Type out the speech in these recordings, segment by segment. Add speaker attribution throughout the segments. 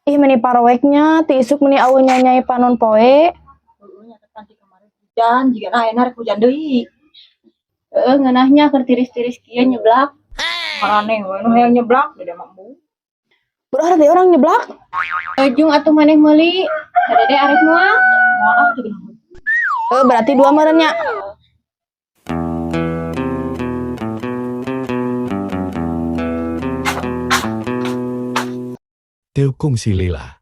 Speaker 1: Ih, meni parowek nya, ti isuk meni aweuh nyanyai panon poe.
Speaker 2: Heueuh nya, teh kemarin hujan, jiga ayeuna rek hujan deui.
Speaker 3: Heeh, ngeunahnya keur tiris-tiris kieu nyeblak.
Speaker 2: Maraneh we nu hayang nyeblak, dede mah embung.
Speaker 1: Udah ada orang nyeblak.
Speaker 3: Ujung atuh maneh meuli. Dede arek moal?
Speaker 2: Moal ah, teu.
Speaker 1: Eh, berarti dua meureun nya.
Speaker 4: Teu kungsi lila.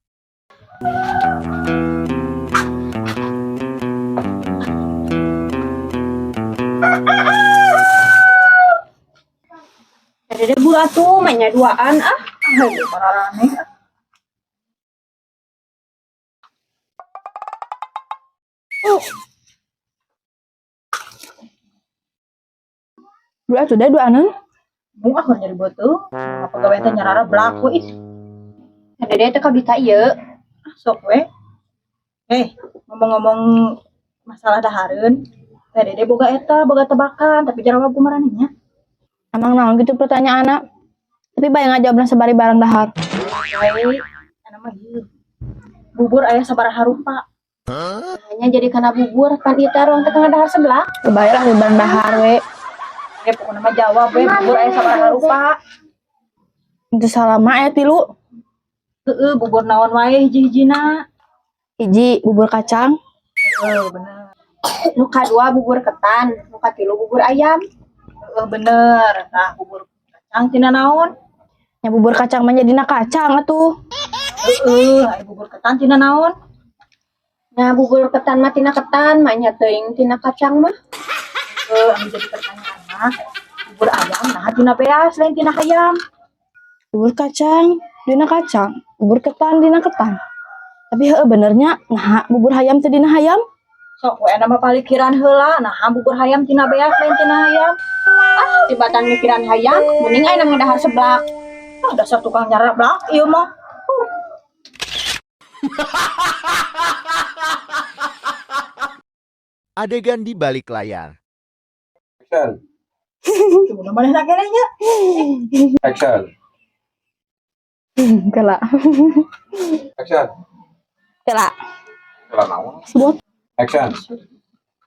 Speaker 3: Dede buru atuh mainnya duaan ah.
Speaker 2: Aduh, maraneh.
Speaker 1: Dua tuh deh dua aneun.
Speaker 2: Embung ah, keur nyeri beuteung. Pagawe teh nyararablak we ih.
Speaker 3: Dede teh kabita ieu.
Speaker 2: Ah, sok we. Eh, ngomong-ngomong masalah dahareun, teh Dede boga eta, boga tebakan, tapi jawab ku maraneh nya.
Speaker 1: Emang naon gitu pertanyaanna? Tapi bae ngajawabna sabari barang dahar.
Speaker 2: Bae, ana mah ieu. Bubur aya sabaraha rupa?
Speaker 3: Hanya jadi kana bubur pan ieu teh ruang teh dahar sebelah.
Speaker 1: Kebayar lah barang dahar we.
Speaker 2: Eh, pokokna mah jawab we, bubur aya sabaraha rupa?
Speaker 1: Itu salama aya tilu.
Speaker 2: Heeh, bubur naon wae hiji-hijina?
Speaker 1: Hiji bubur kacang.
Speaker 2: Heeh, bener.
Speaker 3: Nu kadua bubur ketan, nu katilu bubur ayam.
Speaker 2: Heeh, bener. Nah, bubur kacang tina naon?
Speaker 1: Nya bubur kacang mah jadina kacang atuh.
Speaker 2: Heeh, aya bubur ketan tina naon?
Speaker 3: Nah, bubur ketan mah tina ketan, maknya teuing tina kacang mah.
Speaker 2: Heeh, anu jadi pertanyaan mah, bubur ayam nah tina beas lain tina hayam?
Speaker 1: Bubur kacang dina kacang, bubur ketan dina ketan. Tapi heueuh benernya, nah bubur hayam teh dina hayam.
Speaker 2: Sok we mah palikiran heula, nah bubur hayam tina beas lain tina hayam?
Speaker 3: Ah, tibatan mikiran hayam, mending ayeuna mah dahar seblak.
Speaker 2: Ah, dasar tukang nyarablak ieu mah.
Speaker 5: Adegan di balik layar.
Speaker 6: Action.
Speaker 2: Coba manehna keneh nya.
Speaker 6: Action.
Speaker 1: Kela.
Speaker 6: Action.
Speaker 1: Kela.
Speaker 6: Kela naon?
Speaker 1: Sebut.
Speaker 6: Action.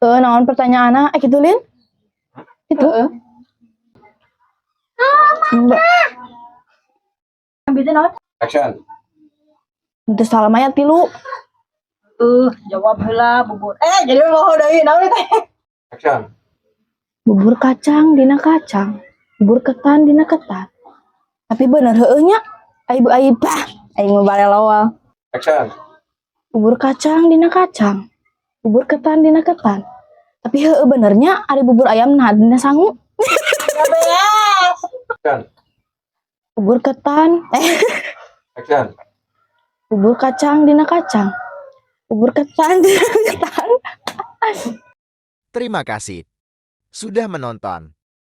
Speaker 1: Eh, naon pertanyaanna? Eh, kitu lin? Itu.
Speaker 3: Heeh.
Speaker 1: Mbak,
Speaker 2: Ambil teh naon?
Speaker 6: Action.
Speaker 1: itu salama aya tilu.
Speaker 2: Heeh, jawab heula bubur. Eh, jadi mau deui naon teh?
Speaker 6: Action.
Speaker 1: Bubur kacang dina kacang, bubur ketan dina ketan. Tapi bener heueuh nya. Ai bu ai bah, aing mah balelowal.
Speaker 6: Action.
Speaker 1: Bubur kacang dina kacang, bubur ketan dina ketan. Tapi heueuh benernya ari bubur ayam nah dina sangu.
Speaker 2: Beas.
Speaker 6: Action.
Speaker 1: Bubur ketan, eh
Speaker 6: Action.
Speaker 1: Bubur kacang dina kacang. Bubur ketan dina ketan.
Speaker 5: Terima kasih sudah menonton.